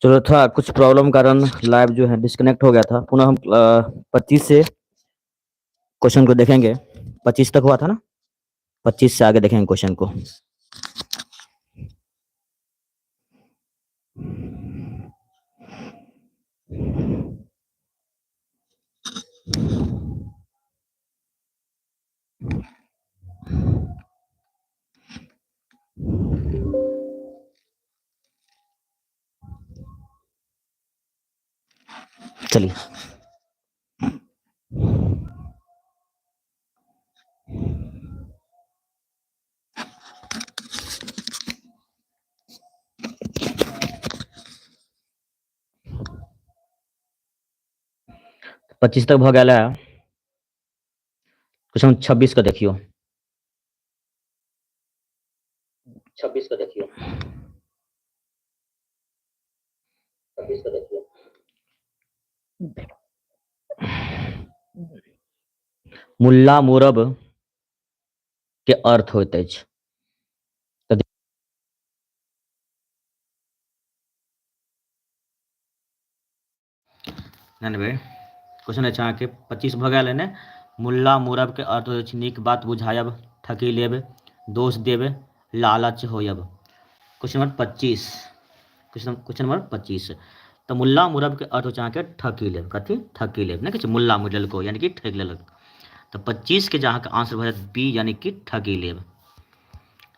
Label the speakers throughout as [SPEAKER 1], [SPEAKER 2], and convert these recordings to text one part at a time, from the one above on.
[SPEAKER 1] चलो था कुछ प्रॉब्लम कारण लाइव जो है डिस्कनेक्ट हो गया था। पुनः हम 25 से क्वेश्चन को देखेंगे। 25 तक हुआ था ना, 25 से आगे देखेंगे क्वेश्चन को। चलिए 25 तक भ गेल है। क्वेश्चन 26 का देखियो,
[SPEAKER 2] 26 का देखियो, 26 का देखियो।
[SPEAKER 1] मुल्ला मुरब के अर्थ होइत अछि। क्वेश्चन अछि अहाँके 25 भऽ गेल ने। मुल्ला मुरब के अर्थ होइत अछि नीक बात बुझायब, ठकि लेब, दोष देब, लालच होयब। Question number 25, question number 25। तऽ मुल्ला मुरब के अर्थ होइ छै अहाँके ठकि लेब। कथी? ठकि लेब। नहि कहै छै मुल्ला मुरलको, यानी कि ठकि लेलक। तऽ 25 के जे अहाँके आंसर भऽ जायत बी, यानी कि ठकि लेब।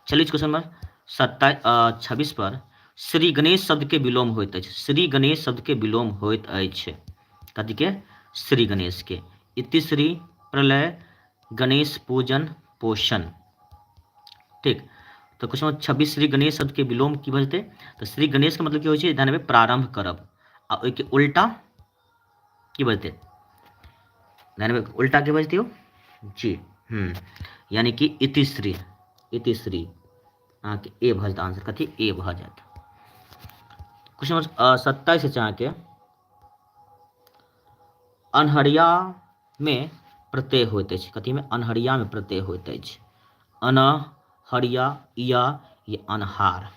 [SPEAKER 1] चलिए क्वेश्चन नंबर 26 पर श्री गणेश शब्द के विलोम होइत अछि। श्री गणेश शब्द के विलोम होइत अछि कथी के? श्री गणेश के। इतिश्री, प्रलय, गणेश पूजन, पोषण। ठीक, तऽ क्वेश्चन नंबर 26 श्री गणेश शब्द के विलोम की भऽ जेतै? तऽ श्री गणेश के मतलब की होइ छै? ध्यान देबै, प्रारंभ करब। आ ओहिके उल्टा की भऽ जेतै? ध्यान देबै, उल्टा की भऽ जेतै यौ? जी यानी कि इतिश्री, इतिश्री अहाँके ए भऽ जेतै आंसर। कथी? ए भऽ जायत। क्वेश्चन नंबर 27 अछि अहाँके अन्हरिया में प्रत्यय होइत अछि। कथी में? अन्हरिया में प्रत्यय होइत अछि। अनहरिया, इया या अनहार।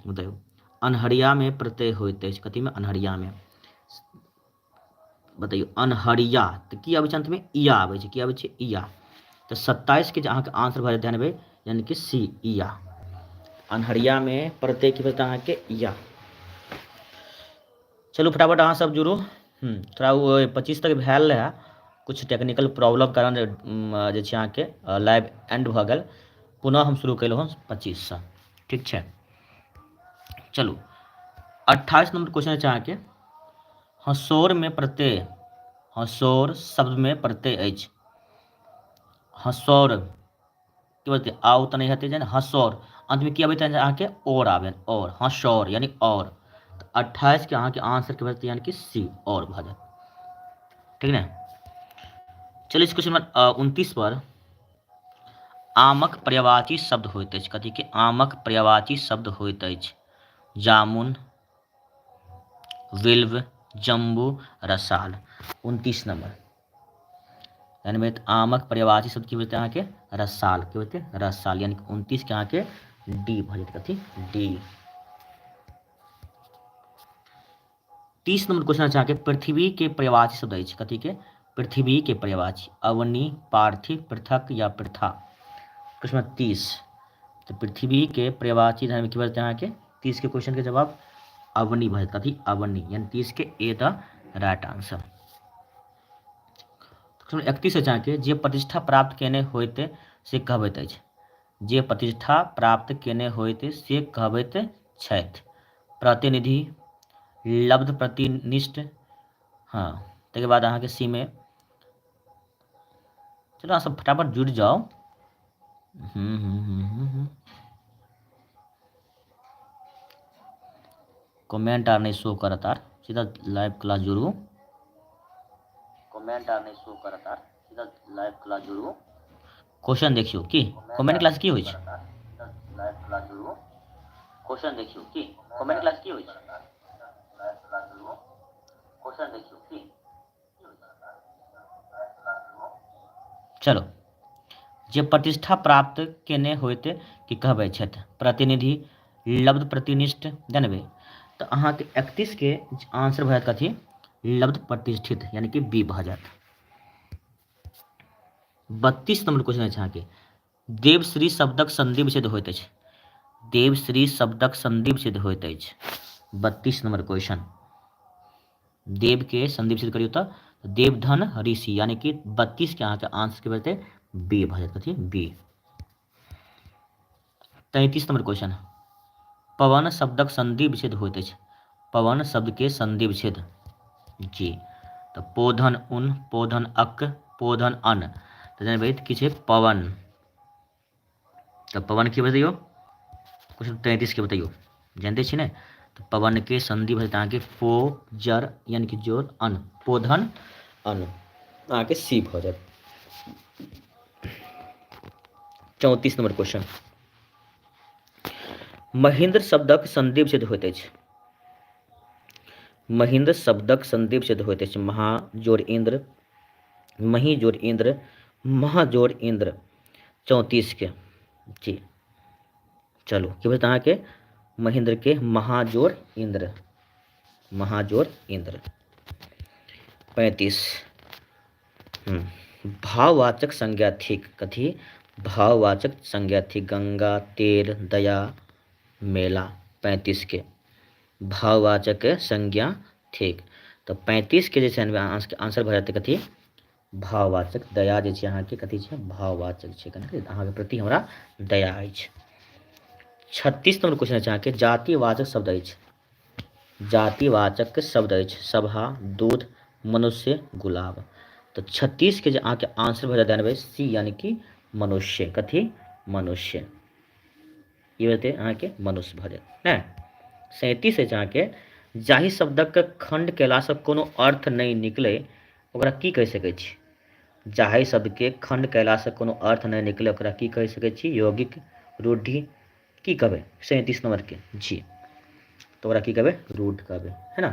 [SPEAKER 1] बताइयो, अन्हरिया में प्रत्यय होइत अछि। कथी में? अन्हरिया में। बताइयो, अन्हरिया तऽ की आबै छै अंत में? इया आबै छै। की आबै छै? इया। तऽ 27 के जे अहाँके आंसर भऽ जायत, ध्यान देबै, यानी कि सी, इया। अन्हरिया में प्रत्यय की भऽ अहाँके? इया। चलू फटाफट अहाँ सब जुड़ू। थोड़ा ओ 25 तक भेल रहै, कुछ टेक्निकल प्रॉब्लम कारण जे छै अहाँके लाइव एंड भऽ गेल। पुनः हम शुरू केलहुँ हँ 25 सँ। ठीक छै, चलू 28 नंबर क्वेश्चन छै अहाँके हँसौर में प्रत्यय, हँसौर शब्द में प्रत्यय अछि। हँसौर की बजतै? आउ तऽ नहि हेतै जे हँसौर, अंत में की अबैत अहाँके? और आबे, और, हँसौर यानी और। तऽ 28 के अहाँके आंसर के भऽ जेतै यानी कि सी, और भऽ जायत। ठीक ने? चलिए क्वेश्चन नंबर 29 पर आमक पर्यायवाची शब्द होइत अछि। कथी के? आमक पर्यायवाची शब्द होइत अछि। जामुन, विल्व, जम्बू, रसाल। 29 नंबर यानी आमक पर्यायवाची शब्द की होतै अहाँके? रसाल। की होतै? रसाल। यानी 29 के अहाँके डी भऽ जेतै। कथी? डी। 30 नंबर क्वेश्चन अछि अहाँके पृथ्वी के पर्यायवाची शब्द अछि। कथी के? पृथ्वी के पर्यायवाची। अवनी, पार्थिव, पृथक या पृथा। क्वेश्चन नंबर 30, तऽ पृथ्वी के पर्यायवाची ध्यान में की भऽ जेतै अहाँके? 30 के क्वेश्चन के जवाब अवनी भऽ जेतै। कथी? अवनी। यानी 30 के ए the right answer. Question 31 अछि अहाँके जे प्रतिष्ठा प्राप्त केने होइत से कहबैत अछि। जे प्रतिष्ठा प्राप्त केने होइत से कहबैत छथि। प्रतिनिधि, लब्ध प्रतिनिष्ठ। हाँ, ताहिके बाद अहाँके सी में चलू अहाँ सब फटाफट जुड़ि जाउ। कमेंट आर नहीं शो करत आर, सीधा लाइव क्लास जुड़ू।
[SPEAKER 2] कमेंट आर नहीं शो करत आर, सीधा लाइव क्लास जुड़ू।
[SPEAKER 1] क्वेश्चन देखियो की कमेंट क्लास की होइ छै?
[SPEAKER 2] Live class जुड़ू। क्वेश्चन देखियो की कमेंट क्लास की होइ छै? Live class जुड़ू। क्वेश्चन देखियो की।
[SPEAKER 1] चलो, जे प्रतिष्ठा प्राप्त केने होइत की कहबै छथि? प्रतिनिधि, लब्ध प्रतिनिष्ठ जानबै। तऽ अहाँके 31 के आंसर भऽ जायत कथी? लब्ध प्रतिष्ठित, यानी कि बी भऽ जायत। 32 नंबर क्वेश्चन अछि अहाँके, देवश्री शब्दक संधि विच्छेद होइत अछि। देवश्री शब्दक संधि विच्छेद होइत अछि। 32 नंबर क्वेश्चन, देव के संधि विच्छेद करियौ तऽ देवधन ऋषि, यानी कि 32 के अहाँके आंसर की बजतै? बी भऽ जायत। कथी? बी। 33 नंबर क्वेश्चन, पवन शब्दक संधि विच्छेद होइत अछि। पवन शब्द के संधि विच्छेद जी, तऽ पौधन उन, पौधन अक, पौधन अन, तऽ जानबै की छै? पवन। तऽ पवन की बतैयौ? क्वेश्चन 33 के बतैयौ, जानते छी ने? तऽ पवन के संधि भऽ जेतै अहाँके पो जर, यानी कि जोर अन, पौधन अन, अहाँके सी भऽ जायत। 34 नंबर क्वेश्चन, महेंद्र शब्दक संधि विच्छेद होइत अछि। महेंद्र शब्दक संधि विच्छेद होइत अछि। महा जोड़ इंद्र, मही जोड़ इंद्र, महा जोड़ इंद्र। 34 के जी, चलू की भेटत अहाँके? महेंद्र के महाजोड़ इंद्र, महाजोड़ इंद्र। 35, भाववाचक संज्ञा थिक कथी? भाववाचक संज्ञा थिक गंगा, तेल, दया, मेला। 35 के भाववाचक संज्ञा थिक। तऽ 35 के जे छै आंसर भऽ जेतै कथी? भाववाचक। दया जे छै अहाँके कथी छै? भाववाचक छै, अहाँके प्रति हमरा दया अछि। 36 नंबर क्वेश्चन अछि अहाँके, जातिवाचक शब्द अछि। जातिवाचक शब्द अछि सभा, दूध, मनुष्य, गुलाब। तऽ 36 के जे अहाँके आंसर भऽ जायत जानबै सी, यानी कि मनुष्य। कथी? मनुष्य। ई हेतै अहाँके मनुष्य भऽ जायत ने। 37 अछि अहाँके, जाहि शब्दक खंड कयलासँ कोनो अर्थ नहि निकलै ओकरा की कहि सकै छी? जाहि शब्दके खंड कयलासँ कोनो अर्थ नहि निकलै ओकरा की कहि सकै छी? यौगिक, रूढ़ि, की कहबै? 37 नंबर के जी, तऽ ओकरा की कहबै? रूढ़ कहबै, है ना?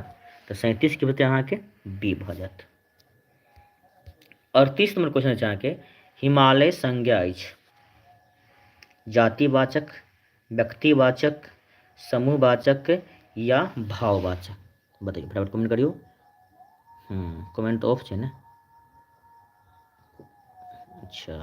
[SPEAKER 1] तऽ 37 के हेतै अहाँके बी भऽ जायत। 38 नंबर क्वेश्चन अछि अहाँके, हिमालय संज्ञा अछि। जातिवाचक, व्यक्तिवाचक, समूहवाचक या भाववाचक? बताइए, फटाफट कमेंट करियौ। कमेंट ऑफ छै ने? अच्छा,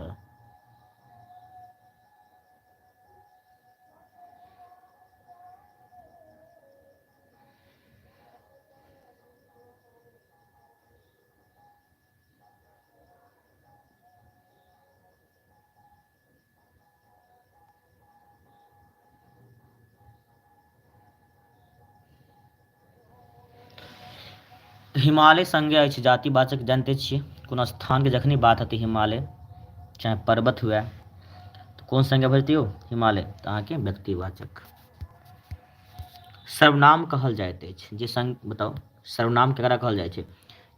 [SPEAKER 1] हिमालय संज्ञा अछि जातिवाचक, जानते छियै कोनो स्थानके जखनी बात हेतै हिमालय चाहे पर्वत हुए तऽ कोन संज्ञा भऽ जेतै यौ? हिमालय, तऽ अहाँके व्यक्तिवाचक। सर्वनाम कहल जाइत अछि जे संग, बताउ सर्वनाम केकरा कहल जाइ छै?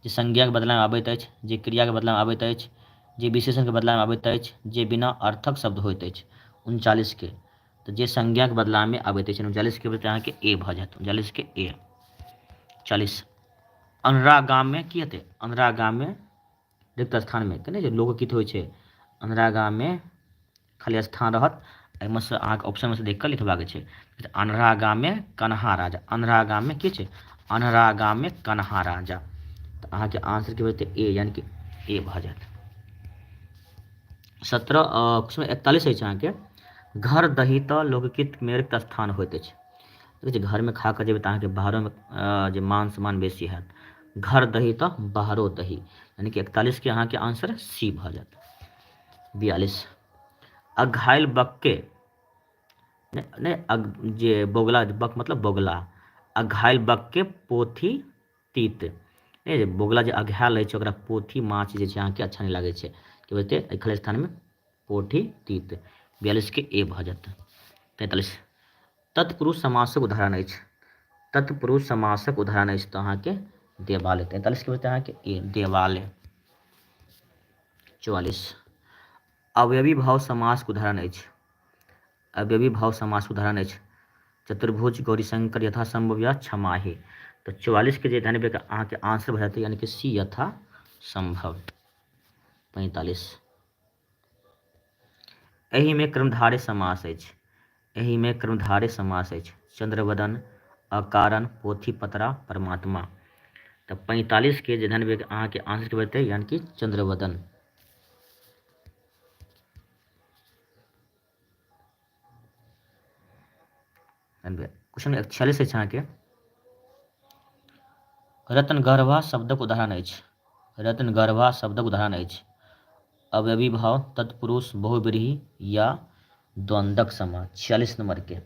[SPEAKER 1] जे संज्ञाके बदलामे आबैत अछि, जे क्रियाके बदलामे आबैत अछि, जे विशेषणके बदलामे आबैत अछि, जे बिना अर्थक शब्द होइत अछि। 39 के तऽ जे संज्ञाके बदलामे आबैत अछि, 39 के बदला अहाँके ए भऽ जायत, 39 के ए। 40, अन्हरा गाममे की हेतै? अन्हरा गाममे रिक्त स्थानमे के नहि जे लोकगीत होइ छै, अन्हरा गाममे खाली स्थान रहत, एहिमे से अहाँके ऑप्शनमे से देख कऽ लिखबाक छै। अन्हरा गाममे कन्हा राजा, अन्हरा गाममे की छै? अन्हरा गाममे कन्हा राजा। तऽ अहाँके आंसर की भऽ जेतै? ए, यानी कि ए भऽ जायत। 17 41 अछि अहाँके, घर दही तऽ लोकगीतमे रिक्त स्थान होइत अछि। देखै छियै घरमे खा कऽ जेबै तऽ अहाँके बाहरोमे जे मान सम्मान बेसी हैत। घर दही तऽ बाहरो दही, यानी कि 41 के अहाँके आंसर सी भऽ जायत। 42, अघायल बकके नहि, जे बगुला, बक मतलब बगुला, अघायल बकके पोथी तीत, नहि जे बगुला जे अघायल रहै छै ओकरा पोथी माछ जे छै अहाँके अच्छा नहि लागै छै, की बजतै एहि खाली स्थानमे पोठी तीत। 42 के ए भऽ जायत। 43, तत्पुरुष समासक उदाहरण अछि। तत्पुरुष समासक उदाहरण अछि तऽ अहाँके देवालय। 43 के बजतै अहाँके ए, देवालय। 44, अवयवी भाव समासक उदाहरण अछि। अवयवी भाव समासक उदाहरण अछि चतुर्भुज, गौरीशंकर, यथासंभव या क्षमाही। तऽ 44 के जे ध्यान देबै अहाँके आंसर भऽ जेतै यानी कि सी, यथासंभव। 45, एहिमे क्रमधारे समास अछि। एहिमे कर्मधारय समास अछि। चंद्रवदन, अकारण, पोथी पतरा, परमात्मा। तऽ 45 के जे ध्यान अहाँके आंसर के बतै यानी कि चंद्रवदन। क्वेश्चन 46 अछि अहाँके। रत्नगर्भा शब्दक उदाहरण अछि। रत्नगर्भा शब्दक उदाहरण अछि। अव्ययीभाव, तत्पुरुष, बहुव्रीहि या द्वंद्वक समास। 46 नंबर के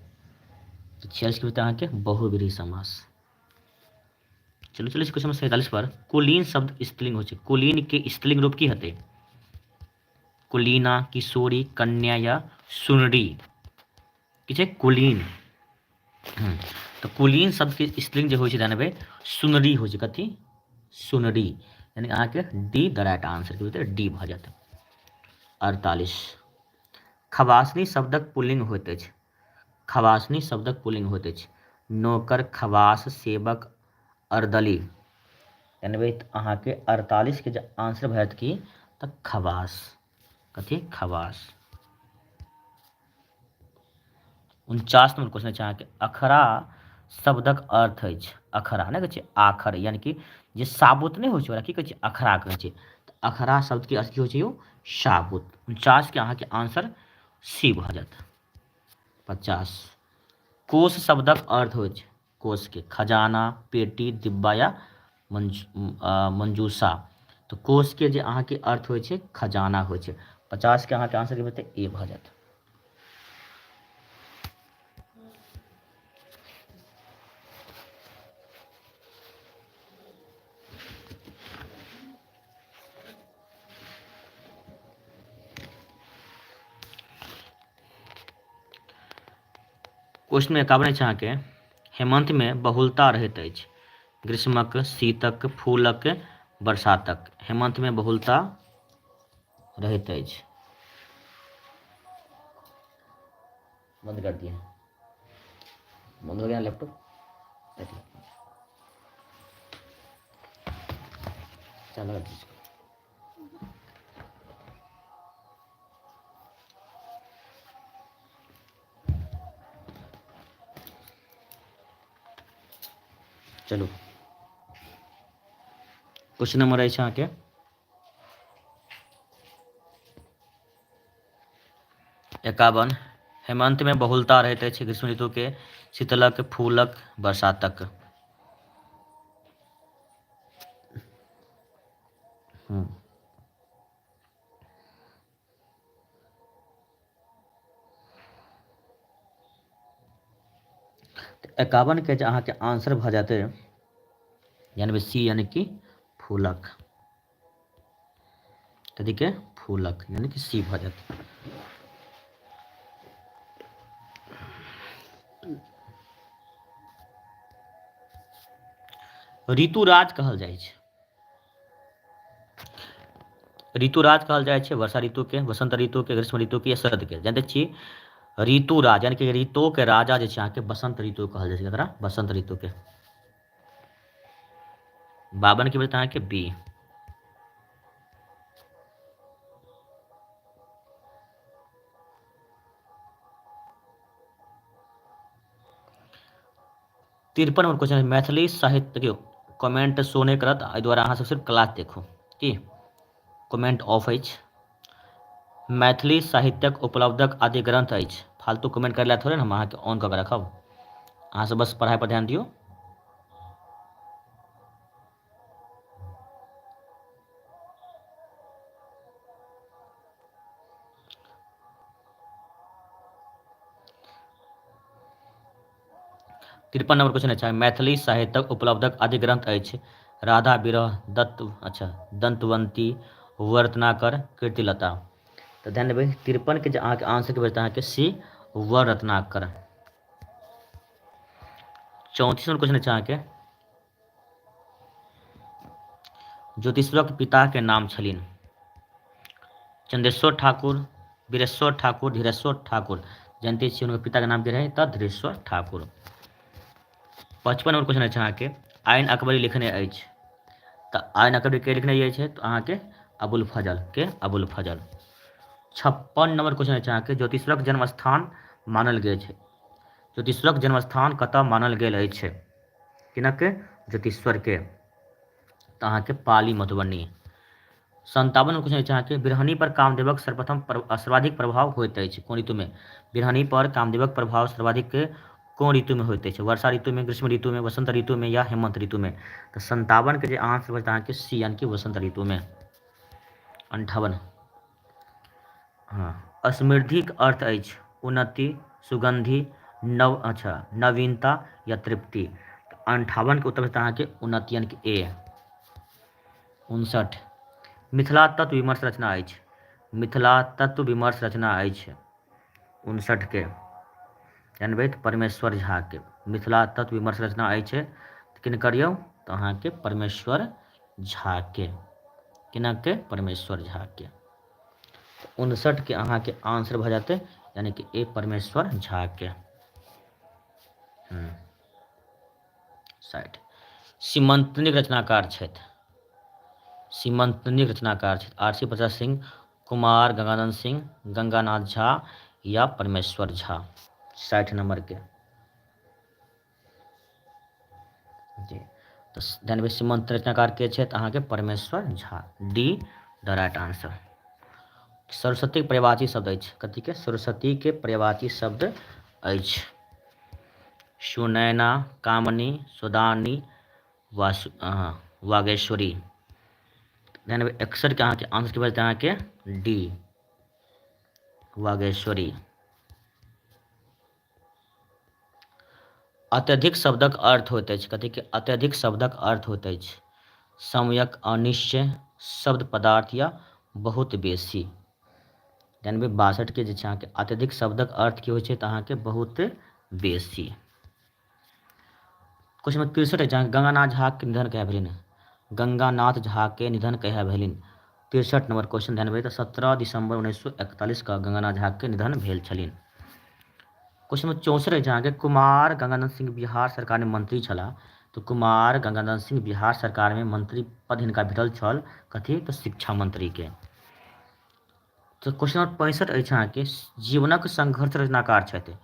[SPEAKER 1] 46 के अहाँके बहुव्रीहि समास। चलू चलू क्वेश्चन 47 पर। कुलीन शब्द स्त्रीलिंग होइ छै। कुलीन के स्त्रीलिंग रूप की हेतै? कुलीना, किशोरी, कन्या या सुनरी। की छै? कुलीन। तऽ कुलीन शब्द के स्त्रीलिंग जे होइ छै जानबै सुनरी होइ छै। कथी? सुनरी। यानी अहाँके डी द राइट आंसर की होतै? डी भऽ जायत। 48 खबासनी शब्दक पुल्लिंग होइत अछि। खबासनी शब्दक पुल्लिंग होइत अछि। नौकर, खबास, सेवक, अर्दली। यानी अहाँके 48 के जे आंसर भऽ जायत की तऽ खबास। कथी? खबास। 49 नंबर क्वेश्चन छै अहाँके। अखरा शब्दक अर्थ अछि। अखरा नहि कहै छै आखर, यानी कि जे साबुत नहि होइ छै ओकरा की कहै छै? अखरा कहै छै। तऽ अखरा शब्द के अर्थ की होइ छै यौ? साबुत। 49 के अहाँके आंसर सी भऽ जायत। 50 कोश शब्दक अर्थ होइ छै। कोश के खजाना, पेटी, डिब्बा या मंजूषा। तऽ कोश के जे अहाँके अर्थ होइ छै खजाना होइ छै। 50 के अहाँके आंसर की हेतै? ए भऽ जायत। क्वेश्चन में 51 अछि अहाँके। हेमंत में बहुलता रहैत अछि। ग्रीष्मक, शीतक, फूलक, बरसातक। हेमंत में बहुलता रहैत अछि। बंद कर दिए, बंद हो गया लैपटॉप। चलो चलू क्वेश्चन नंबर अछि अहाँके 51। हेमंत में बहुलता रहैत अछि। ग्रीष्म ऋतु के, शीतलक, फूलक, बरसातक। 51 के जे अहाँके आंसर भऽ जाते यानी सी, यानी कि फूलक। कथी के? फूलक, यानी कि सी भऽ जात। ऋतुराज कहल जाइ छै। ऋतुराज कहल जाइ छै वर्षा ऋतु के, वसंत ऋतु के, ग्रीष्म ऋतु के या शरद के। जानते छी ऋतुराज यानी कि ऋतु के राजा जे छै अहाँके बसंत ऋतु कहल जाइ छै। ककरा? बसंत ऋतु के। 52 के बचत अहाँके बी। 53 नंबर क्वेश्चन मैथिली साहित्य। देखियौ कमेंट शो नहि करत, एहि दुआरे अहाँ सब सिर्फ क्लास देखू की कमेंट ऑफ अछि। मैथिली साहित्यक उपलब्धक आदि ग्रंथ अछि। फालतू कमेंट करै लए थोड़े ने हम अहाँके ऑन कऽ के रखब। अहाँ सब बस पढ़ाइ पर ध्यान दियौ। 53 नंबर क्वेश्चन अछि मैथिली साहित्यक उपलब्धक आदि ग्रंथ अछि। राधा विरह, दत्त अच्छा दंतवंती, वरत्नाकर, कीर्तिलता। तऽ ध्यान देबै 53 के जे अहाँके आंसर के बचत अहाँके सी वरत्नाकर। 34 नंबर क्वेश्चन अछि अहाँके। ज्योतिश्वरक पिता के नाम छलनि चंदेश्वर ठाकुर, वीरेश्वर ठाकुर, धीरेश्वर ठाकुर। जानते छियै हुनकर पिता के नाम की रहै? तऽ धीरेश्वर ठाकुर। 55 नंबर क्वेश्चन अछि अहाँके। आइन अकबरी लिखने अछि। तऽ आइन अकबरी के लिखने अछि? तऽ अहाँके अबुल फजल के, अबुल फजल। 56 नंबर क्वेश्चन अछि अहाँके। ज्योतिश्वरक जन्म स्थान मानल गेल छै? ज्योतिश्वरक जन्मस्थान कतऽ मानल गेल अछि? किनक? ज्योतिश्वरके। तऽ अहाँके पाली, मधुबनी। 57 क्वेश्चन अछि अहाँके, बिरहनी पर कामदेवक सर्वप्रथम सर्वाधिक प्रभाव होइत अछि कोन ऋतुमे? बिरहनी पर कामदेवक प्रभाव सर्वाधिक कोन ऋतुमे होइत अछि? वर्षा ऋतुमे, ग्रीष्म ऋतुमे, वसंत ऋतुमे या हेमंत ऋतुमे? तऽ 57के जे आंसर होइत अहाँके सी, यानी कि वसंत ऋतुमे। 58, हँ, समृद्धिक अर्थ अछि उन्नति, सुगन्धि, नव अच्छा नवीनता या तृप्ति। 58के उत्तर होइत अहाँके उन्नति, यानी कि ए। 59, मिथिला तत्व विमर्श रचना अछि। मिथिला तत्व विमर्श रचना अछि 59के जानबै तऽ परमेश्वर झा के। मिथिला तत्व विमर्श रचना अछि किनकर यौ? तऽ अहाँके परमेश्वर झा के। किनक? परमेश्वर झा के। 59के अहाँके आंसर भऽ जेतै, यानी कि ए, परमेश्वर झा के। 60, सीमंतनिक रचनाकार छथि। सीमंतनिक रचनाकार छथि आर सी प्रसाद सिंह, कुमार गंगानंद सिंह, गंगानाथ झा या परमेश्वर झा। 60 नंबर के जी, तऽ ध्यान, सीमंत रचनाकार के छथि? अहाँके परमेश्वर Jha, D the right answer. Saraswati के पर्यायवाची शब्द अछि कथी के? सरस्वती के पर्यायवाची शब्द अछि सुनैना, कामनी, सुदानी, वासु वागेश्वरी। ध्यान, 61 के अहाँके आंसर की बजते अहाँके डी, वागेश्वरी। अत्यधिक शब्दक अर्थ होइत अछि कथी के? अत्यधिक शब्दक अर्थ होइत अछि समयक अनिश्चय, शब्द पदार्थ या बहुत बेसी। जानबै 62 के जे छै अहाँके अत्यधिक शब्दक अर्थ की होइ छै? तऽ अहाँके बहुत बेसी। क्वेश्चन नंबर 63 अछि अहाँके, गंगानाथ झा के निधन कहिया भेलनि? गंगानाथ झा के निधन कहिया भेलनि? 63 नंबर क्वेश्चन ध्यान, तऽ 17 दिसंबर 1941 का गंगानाथ झा के निधन भेल छलनि। क्वेश्चन नंबर 64 अछि अहाँके, कुमार गंगानंद सिंह बिहार सरकार में मंत्री छलाह। तऽ कुमार गंगानंद सिंह बिहार सरकार में मंत्री पद हिनका भेटल छल कथी? तऽ शिक्षा मंत्री के। तऽ क्वेश्चन नंबर 65 अछि अहाँके, जीवनक संघर्ष रचनाकार छथि।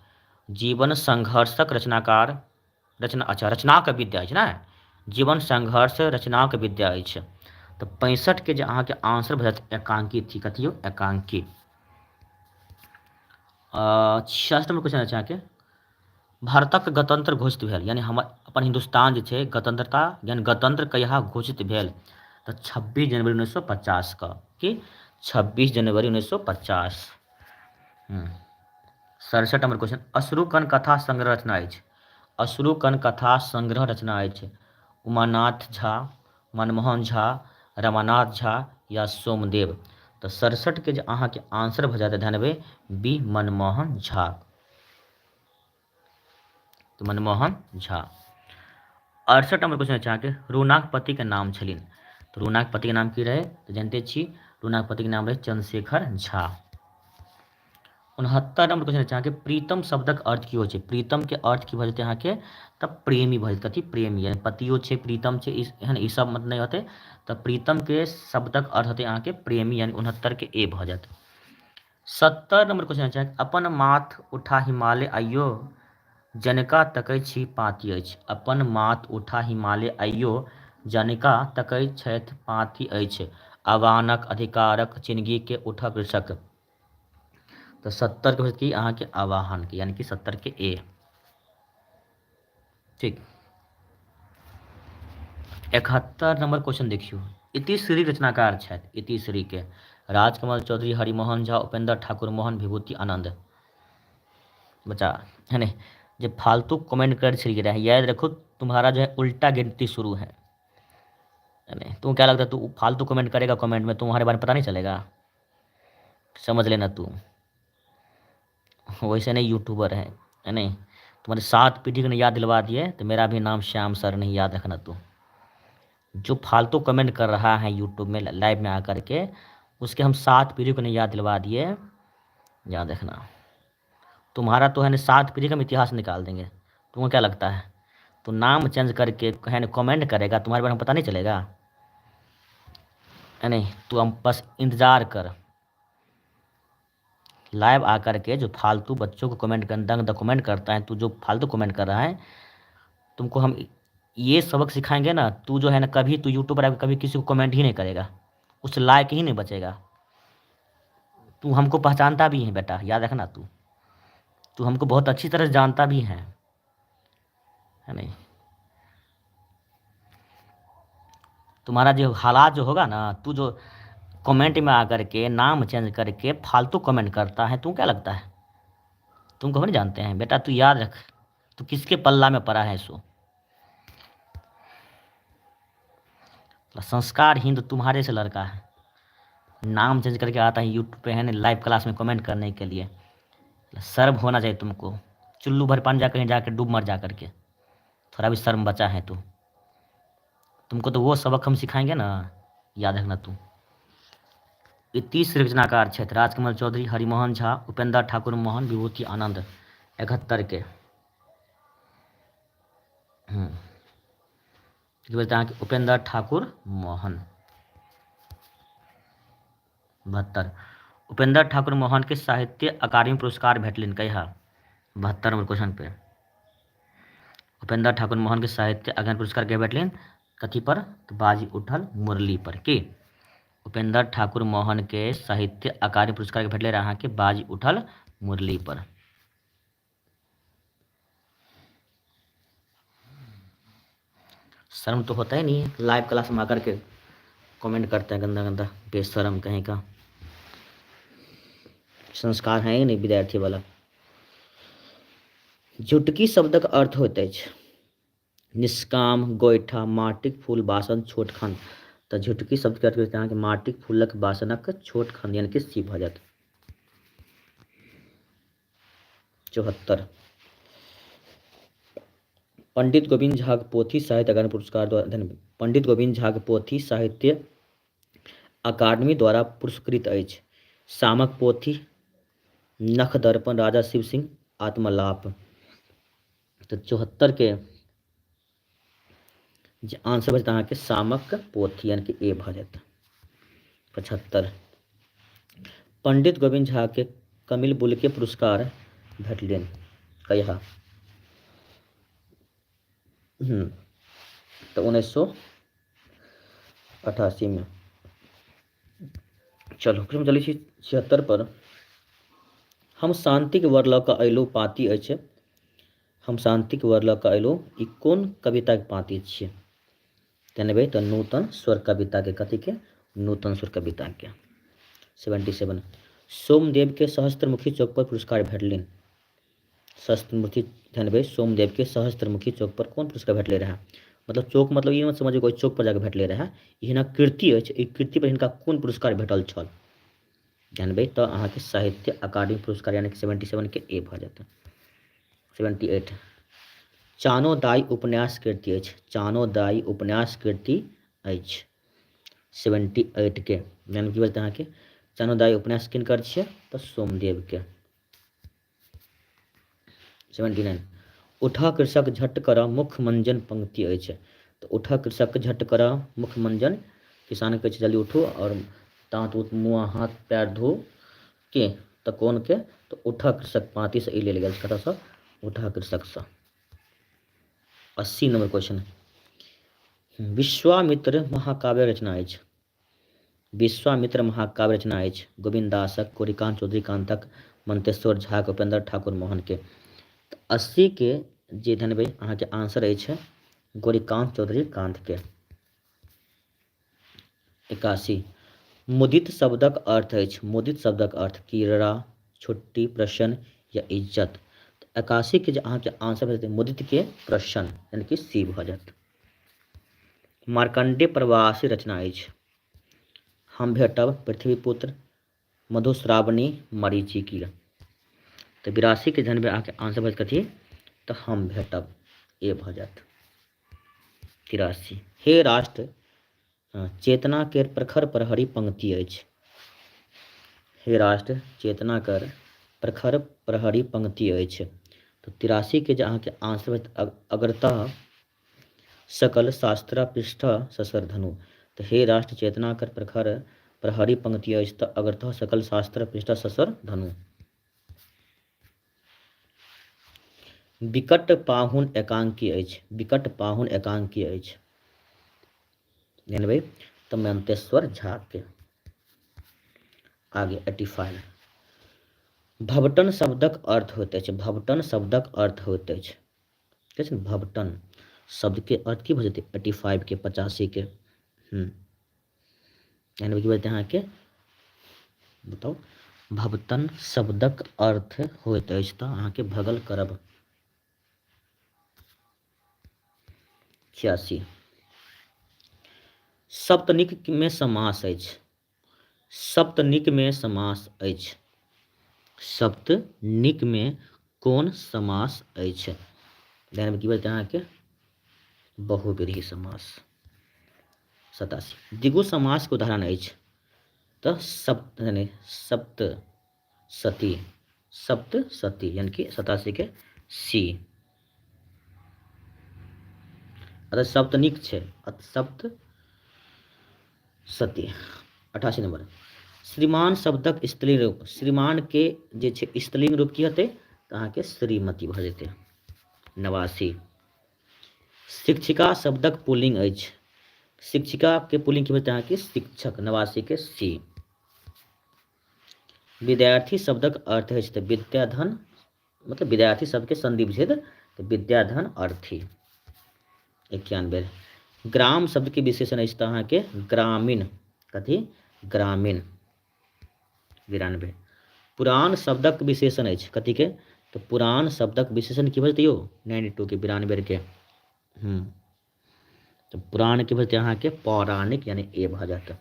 [SPEAKER 1] जीवन संघर्षक रचनाकार रचना, अच्छा रचनाक विद्या अछि ने, जीवन संघर्ष रचनाक विद्या अछि। तऽ 65 के जे अहाँके आंसर भऽ जायत एकांकी थी। कथी यौ? एकांकी। 66 नंबर क्वेश्चन अछि अहाँके, भारतक गणतंत्र घोषित भेल, यानी हमर अपन हिंदुस्तान जे छै गणतंत्रता यानी गणतंत्र कहिया घोषित भेल? तऽ 26 जनवरी 1950 का। की? 26 जनवरी 1950। 67 नंबर क्वेश्चन, अश्रुकण कथा संग्रह रचना अछि। अश्रुकण कथा संग्रह रचना अछि उमानाथ झा, मनमोहन झा, रमानाथ झा या सोमदेव। तऽ 67 के जे अहाँके आंसर भऽ जायत ध्यान देबै बी, मनमोहन झा। तऽ मनमोहन झा। 68 नंबर क्वेश्चन अछि अहाँके, रूनाक पति के नाम छलनि। तऽ रूनाक पति के नाम की रहै? तऽ जानते छी, रूनाक पति के नाम रहै चंद्रशेखर झा। 69 नंबर क्वेश्चन अछि अहाँके, प्रीतम शब्दक अर्थ की होइ छै? प्रीतम के अर्थ की भऽ जेतै अहाँके? तऽ प्रेमी भऽ जेतै। कथी? प्रेमी, यानी पतियो छै, प्रीतम छै, एहन ई सब मतलब नहि होतै। तऽ प्रीतम के शब्दक अर्थ होतै अहाँके प्रेमी, यानी 69 के ए भऽ जायत। 70 नंबर क्वेश्चन अछि, अपन माथ उठा हिमालय आइयो जनिका तकै छी पाँति अछि। अपन माथ उठा हिमालय आइयो जनिका तकै छथि पाँति अछि। आह्वानक, अधिकारक, चिनगी के उठक कृषक। तऽ 70 के की अहाँके आवाहन के, यानी कि 70 के ए। ठीक, 71 नंबर क्वेश्चन देखियौ, इतिश्री रचनाकार छथि। इतिश्री के राजकमल चौधरी, हरिमोहन झा, उपेंद्र ठाकुर मोहन, विभूति आनंद। बच्चा है ने जे फालतू कमेंट कर छलियै रहे, याद रखो तुम्हारा जो है उल्टा गिनती शुरू है। तुम क्या लगता है तू फालतू कमेंट करेगा कमेंट में तुम्हारे बारे में पता नहीं चलेगा? समझ लेना तू वैसे नहीं यूट्यूबर है, है नहीं? तुम्हारे 7 पीढ़ी को नहीं याद दिलवा दिए तो मेरा भी नाम श्याम सर नहीं, याद रखना। तू जो फालतू कमेंट कर रहा है यूट्यूब में लाइव में आकर के, उसके हम 7 पीढ़ी को नहीं याद दिलवा दिए, याद रखना। तुम्हारा तो है ना 7 पीढ़ी का हम इतिहास निकाल देंगे। तुम्हें क्या लगता है तू नाम चेंज करके है ना कमेंट करेगा, तुम्हारे बारे में पता नहीं चलेगा? है नहीं? तू हम बस इंतज़ार कर, लाइव आकर के जो फालतू बच्चों को कमेंट कर दंग the comment करता है, तू जो फालतू कमेंट कर रहा है, तुमको हम ये सबक सिखाएंगे ना, तू जो है ना कभी तू यूट्यूब पर आकर कभी किसी को कमेंट ही नहीं करेगा, उस लायक ही नहीं बचेगा। तू हमको पहचानता भी है बेटा, याद रखना, तू तू हमको बहुत अच्छी तरह से जानता भी है नहीं? तुम्हारा जो हालात जो होगा ना, तू जो कमेंट में आकर के नाम चेंज करके फालतू कमेंट करता है, तू क्या लगता है तुमको हम नहीं जानते हैं बेटा? तू याद रख, तू किसके पल्ला में पड़ा है। सो संस्कार हिंद तुम्हारे से लड़का है, नाम चेंज करके आता है यूट्यूब पे, है ना, लाइव क्लास में कमेंट करने के लिए। शर्म होना चाहिए तुमको, चुल्लू भर पानी जा कहीं जाके डूब मर जा करके, थोड़ा भी शर्म बचा है तू। तुमको तो वो सबक हम सिखाएंगे ना, याद रखना तू। ई 30 रचनाकार छथि राजकमल चौधरी, हरिमोहन झा, उपेंद्र ठाकुर मोहन, विभूति आनंद। 71 के अहाँके उपेंद्र ठाकुर मोहन। 72 उपेंद्र ठाकुर मोहन के साहित्य अकादमी पुरस्कार भेटलनि कहिया? 72 नंबर क्वेश्चन पे उपेंद्र ठाकुर मोहन के साहित्य अकादमी पुरस्कार के भेटलनि कथी पर? तो बाजी उठल मुरली पर। की उपेंद्र ठाकुर मोहन के साहित्य अकादमी पुरस्कार के भेटले रहे अहाँके बाजी उठल मुरली पर। शर्म तो होता ही नहीं है, लाइव क्लास में आकर के कमेंट करते हैं गंदा गंदा, बेशर्म कहीं का, संस्कार है ही नहीं विद्यार्थी वाला। झुटकी शब्दक अर्थ होइत अछि निष्काम, गोइठा, माटिक फूल, बासन, छोट खंड। तऽ झुटकी शब्दके अर्थ होइत अहाँके माटिक फूलक बासनक छोट खंड, यानी कि सी भऽ जायत। 74 पंडित गोविंद झाक पोथी साहित्य अकादमी पुरस्कार द्वारा, पंडित गोविंद झाक पोथी साहित्य अकादमी द्वारा पुरस्कृत अछि। सामक पोथी, नख दर्पण, राजा शिव सिंह, आत्मलाप। तऽ 74 के जे आंसर बचत अहाँके सामक पोथी, यानी कि ए भऽ जायत। 75 पंडित गोविंद झा के कमिल बुलके पुरस्कार भेटलनि कहिया? तऽ 1988 में। चलू फिर चलै छी 76 पर। हम शान्तिक वर लऽ कऽ अयलहुँ पाँति अछि। हम शान्तिक वर लऽ कऽ अयलहुँ, ई कोन कविताके पाँति छियै? तेनबै तऽ नूतन स्वर कविताके। कथीके? नूतन स्वर कविताके। 77 सोमदेव के सहस्त्रमुखी चौक पर पुरस्कार भेटलनि। सहस्त्रमुखी ध्यान सोमदेव के सहस्त्रमुखी चौक पर कोन पुरस्कार भेटले रहए? मतलब चौक मतलब ई मत समझियौ कोइ चौक पर जाके भेटले रहए, ई हिनक कृति अछि, ई कृति पर हिनका कोन पुरस्कार भेटल छल? जानबै तऽ अहाँके साहित्य अकादमी पुरस्कार, यानी कि 77 के ए भऽ जेतै। 78 चानो दाई उपन्यास कृति अछि। चानो दाई उपन्यास कृति अछि। 78 के यानी की बजतै अहाँके चानो दाई उपन्यास किनकर छियै? तऽ सोमदेव के। 79 उठा कृषक झट कर मुख मंजन पंक्ति अछि। तऽ उठा कृषक झट कर मुख मंजन, किसान कहै छै जल्दी उठू आओर दाँत उत मुँह हाथ पैर धो के, तऽ कोन के? तऽ उठा कृषक पाँतिसँ ई लेल गेल। कतऽसँ? उठा कृषकसँ। 80 नंबर क्वेश्चन विश्वामित्र महाकाव्य रचना अछि। विश्वामित्र महाकाव्य रचना अछि गोविन्द दासक, गोरीकान्त चौधरी कान्तक, मंतेश्वर झाक, उपेंद्र ठाकुर मोहन के। तऽ 80 के जे धनबै अहाँके आंसर अछि गोरीकान्त चौधरी कान्त के। 81 मुदित शब्दक अर्थ अछि। मुदित शब्दक अर्थ कीड़ा, छुट्टी, प्रश्न या इज्जत। तऽ 81 के जे अहाँके आंसर भऽ जेतै मुदित के प्रश्न, यानी कि सी भऽ जायत। मार्कंडेय प्रवासी रचना अछि। हम भेटब, पृथ्वीपुत्र, मधुश्रावणी, मरीचिकी। तऽ 82 के जनबै अहाँके आंसर भऽ जायत कथी? तऽ हम भेटब, ए भऽ जायत। 83 हे राष्ट्र चेतना केर प्रखर प्रहरी पंक्ति अछि। हे राष्ट्र चेतना कर प्रखर प्रहरी पंक्ति अछि। तऽ 83 के जे अहाँके आंसर भऽ जायत अग्रतः सकल शास्त्र पृष्ठ ससर धनु। तऽ हे राष्ट्र चेतना कर प्रखर प्रहरी पंक्ति अछि तऽ अग्रतः सकल शास्त्र पृष्ठ ससर धनु। विकट पाहुन एकांकी अछि। विकट पाहुन एकांकी अछि। जानबै तऽ मंतेश्वर झा के। आगे 85। भवटन शब्दक अर्थ होइत अछि। भवटन शब्दक अर्थ होइत अछि। ठीक छै, भवटन शब्दके अर्थ की भऽ जेतै? 85 के, 85 के। यानी की बजतै अहाँके? बताउ, भवटन शब्दक अर्थ होइत अछि तऽ अहाँके भगल करब। 86। सप्तनिक मे समास अछि। सप्तनिक मे समास अछि। सप्तनिक मे कोन समास अछि? ध्यान की बजतै अहाँके? बहुव्रीहि समास। 87। द्विगु समास के उदाहरण अछि तऽ सप्त यानी सप्त सती, सप्त सती, यानी कि 87 के सी। अतः सप्तनिक छै, सप्त सती। 88 नंबर। श्रीमान शब्दक स्त्रीलिंग रूप। श्रीमान के जे छै स्त्रीलिंग रूप की हेतै? तऽ अहाँके श्रीमती भऽ जेतै। 89। शिक्षिका शब्दक पुल्लिंग अछि। शिक्षिका के पुल्लिंग की हेतै अहाँके? शिक्षक। 89 के सी। विद्यार्थी शब्दक अर्थ अछि तऽ विद्याधन, मतलब विद्यार्थी शब्दके संधि विच्छेद तऽ विद्याधन अर्थी। 91। ग्राम शब्दके विशेषण अछि तऽ अहाँके ग्रामीण। कथी? ग्रामीण। 92। पुरान शब्दक विशेषण अछि कथीके? तऽ पुरान शब्दक विशेषण की भऽ जेतै यौ? 92 के, 92 के। तऽ पुरान की भऽ जेतै अहाँके? पौराणिक, यानी ए भऽ जायत।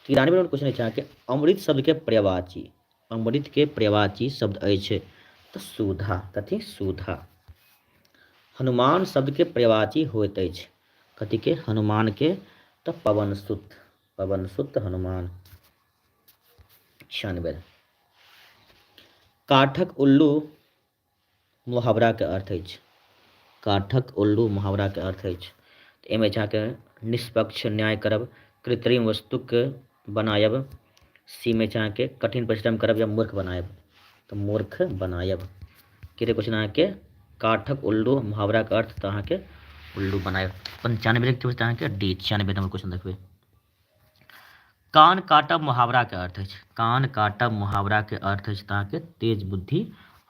[SPEAKER 1] 93 नंबर क्वेश्चन अछि अहाँके अमृत शब्द के पर्यायवाची। अमृत के पर्यायवाची शब्द अछि तऽ सुधा। कथी? सुधा। हनुमान शब्द के पर्यायवाची होइत अछि कथी के? हनुमान के तऽ पवनसुत, पवनसुत हनुमान। 96। काठक उल्लू मुहावरा के अर्थ अछि। काठक उल्लू मुहावरा के अर्थ अछि। एहिमे अहाँके निष्पक्ष न्याय करब, कृत्रिम वस्तुक बनायब, सी मे अहाँके कठिन परिश्रम करब या मूर्ख बनायब। तऽ मूर्ख बनायब। की रहै क्वेश्चन अहाँके? काठक उल्लू मुहावरा के अर्थ तऽ अहाँके उल्लू बनायब। 95 के अहाँके डी। 96 नंबर क्वेश्चन देखबै। कान काटब मुहावरा के अर्थ अछि। कान काटब मुहावरा के अर्थ अछि तऽ अहाँके तेज बुद्धि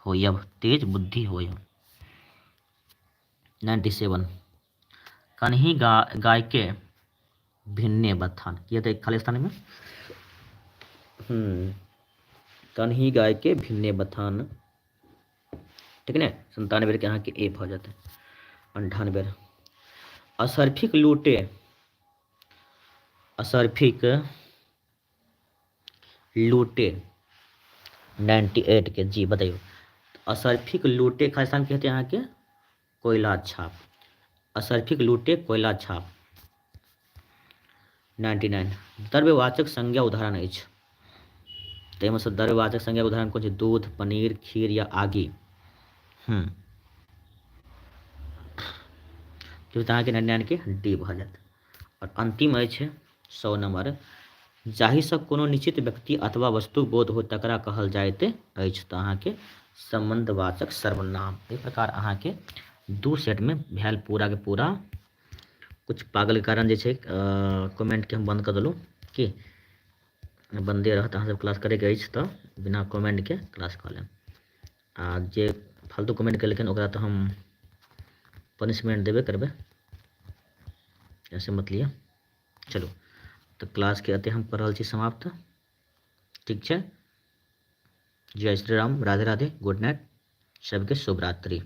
[SPEAKER 1] होयब, तेज बुद्धि होयब। 97। कन्ही गाय के भिन्ने बथान की हेतै खाली स्थान में? कन्ही गाय के भिन्ने बथान, ठीक ने? 97 के अहाँके ए भऽ जेतै। 98। असर्फिक लूटे, असर्फिक लूटे, 98 के जी बताइयो। असर्फिक लूटे खाली स्थान की हेतै अहाँके? कोयला छाप। असर्फिक लूटे कोयला छाप। 99। द्रव्यवाचक संज्ञा उदाहरण अछि। ताहिमे सँ द्रव्यवाचक संज्ञा उदाहरण कोन छै? दूध, पनीर, खीर या आगि। अहाँके 99 के डी भऽ जायत। आओर अंतिम अछि 100 नंबर। जाहिसँ कोनो निश्चित व्यक्ति अथवा वस्तुक बोध हो तकरा कहल जाइत अछि तऽ अहाँके संबंधवाचक सर्वनाम। एहि प्रकार अहाँके दू सेट में भेल पूरा के पूरा। कुछ पागल के कारण जे छै कमेंट के हम बंद कऽ देलहुँ, की बंदे रहत। अहाँ सब क्लास करैके अछि तऽ बिना कमेंट के क्लास कऽ लेब, आ जे फालतू कमेंट केलखिन ओकरा तऽ हम पनिशमेंट देबे करबै, ऐसे मत लिअ। चलू तऽ क्लास के एते हम कऽ रहल छी समाप्त। ठीक छै, जय श्री राम, राधे राधे, गुड नाइट, सबके शुभ रात्रि।